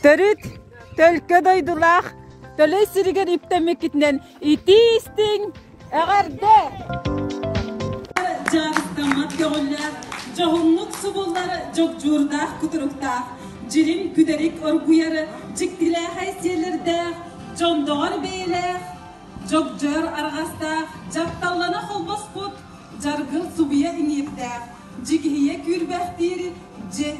Төрүт төлкө дойдулаах Төлөй сиригэр үктэммиккитинэн итии-истиҥ эҕэрдэ! Дьаарыстаммат көҕүллээх, дьоһуннук субуллар дьогдьуурдаах кутуруктаах, дьирим күдэрик оргуйар дьиктилээхэй сиэлэрдээх, дьондоҕор бэйэлээх, дьогдьоор арҕастаах, дьапталлана холбоспут дьаргыл субуйа иҥиирдээх, дьигиһийэ күүрбэхтиир,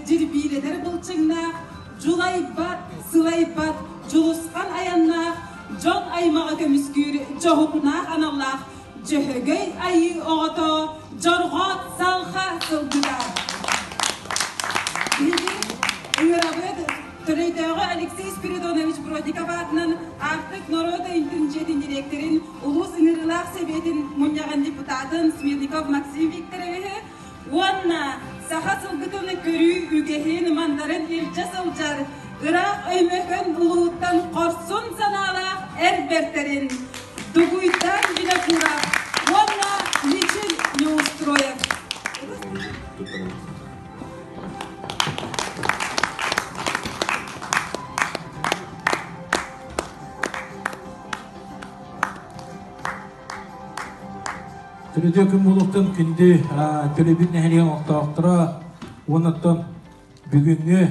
дьирбиилэнэр былчыҥнаах, дьулайбат, сылайбат, дьулусхан айаннаах, дьон аймаҕы көмүскүүр дьоһуннаах аналлаах Дьөһөгөй Айыы оҕото Дьорҕоот Салха сылгыта. Биһиги ыҥырабыт Төлөйдөөҕү Алексей Спиридонович Бродников аатынан Аартык норуот өйүнтүн дьиэтин дириэктэрин, улуус ыҥырыылаах сэбиэтин мунньаҕын депутатын Смирников Максим Викторовиһы уонна саха сылгытын көрүү үгэһин мандарын илдьэ сылдьар ыраах Өймөкөн улууһуттан хорсун санаалаах эр бэртэрин Дугуйдан Винокуров уонна Мичил Неустроев. Төрүтүө күн буолуохтун күндү Төлөбүр нэһилиэгин олохтоохторо уонна бүгүҥҥү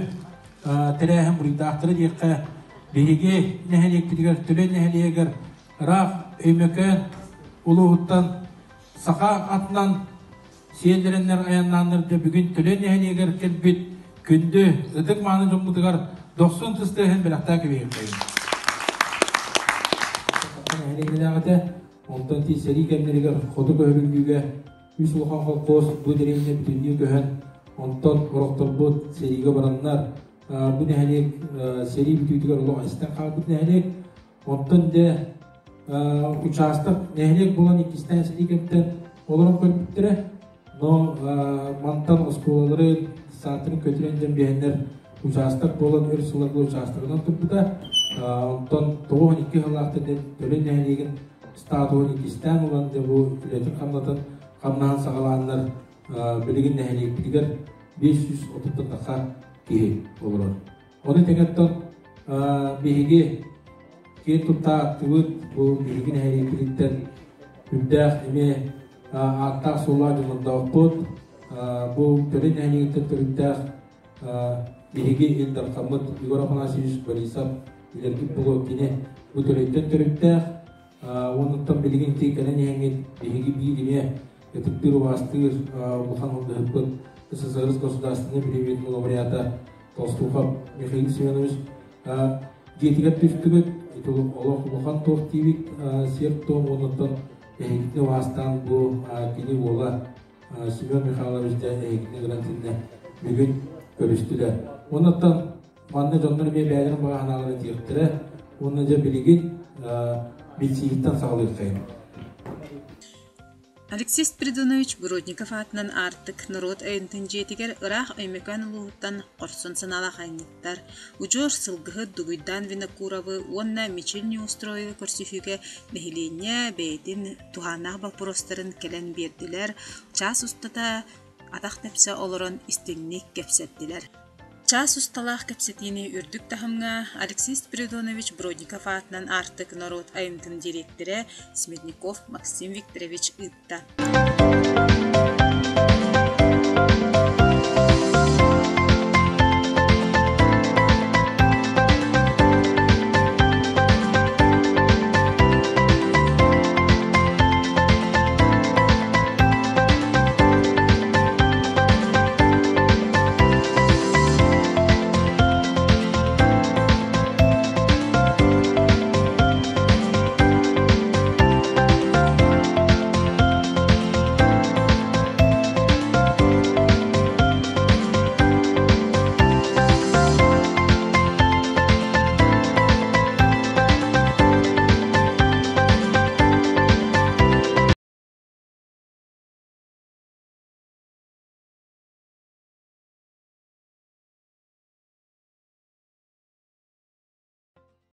тэрээһин буруйдаахтара диэххэ биһиги нэһилиэкпитигэр Төлөй нэһилиэгэр ыраах Өймөкөөн улууһуттан саха атынан сиэллэрэннэр айаннааннар дьэ бүгүн Төлөй нэһилиэгэр кэлбит күндү ытык мааны дьоммутугар дохсун тыстыаһын бэлэхтээ кэбиһиэххэйин. Нэһилиэнньэлээҕитэ онтон ити сэрии кэмнэригэр хоту көһөрүллүүгэ үс улахан холкуос бу дэриэбинэ бүтүннүү көһөн онтон орохторбут сэриигэ бараннар бу нэһилиэк сэрии бүтүүтүгэр олох эстэн хаалбыт нэһилиэк Онтон дьэ учаастак нэһилиэк буолан иккистээн сэрии кэмтэн олорон көрбүттэрэ. Но мантан оскуолалары сааттарын көтүрэн дьон биһэннэр учаастак буолан өр сылларга учаастагынан турбута. Онтон 92 сыллаахтан Төлөй нэһилиэгин статуһун иккистээн ылан дьэ бу үлэтин хамнатан хамнаһын саҕалааннар билигин нэһилиэкпитигэр 530 тахса киһи олорор. Ону тэҥэттэн биһиги киэн тутта ааттыыбыт бу биһиги нэһилиэкпититтэн үрдээх эмиэ ааттаах суоллаах дьоннордоохпут. Бу Төлөй нэһилиэгиттэн төрүттээх биһиги Ил Дархаммыт Егор Афанасьевич Борисов билэргит буолуо кини бу Төлөйтөн төрүттээх. Оннуттан билигин ити кэлэн иһэҥҥит биһиги биир эмиэ ытыктыыр убаастыыр улахан ылдыһыппыт СССР государственной премиятын лауреата Толстухов Михаил Семенович дьиэтигэр түстүгүт, ити олох улахан туох диибит сиэр-туом уонуттан эһигитини убаастаан бу кини уола Семен Михайлович дьэ эһигитини гынан тиннэ бүгүн көрүстүлэр. Онуттан манна дьоннор эмиэ бэйэлэрин баҕа санааларын этиэхтэрэ уонна дьэ билигин билсиһиттэн саҕалыаххайын. Алексей Спиридонович Бродников аатынан Аартык норуот айымньытын дьиэтигэр ыраах Өймөкөөн улууһуттан хорсун санаалаах айанньыттар, удьуор сылгыһыт Дугуйдаан Винокуровы уонна Мичил Неустроевы көрсүһүүгэ нэһилиэнньэ бэйэтин туһааннаах боппуруостарын кэлэн биэрдилэр, чаас устата атах тэпсэ олорон истиҥник кэпсэттилэр. Чаас усталаах кэпсэтиини үрдүк таһымҥа Алексей Спиридонович Бродников аатынан Аартык норуот айымньытын дириэктэрэ Смирников Максим Викторович ыытта.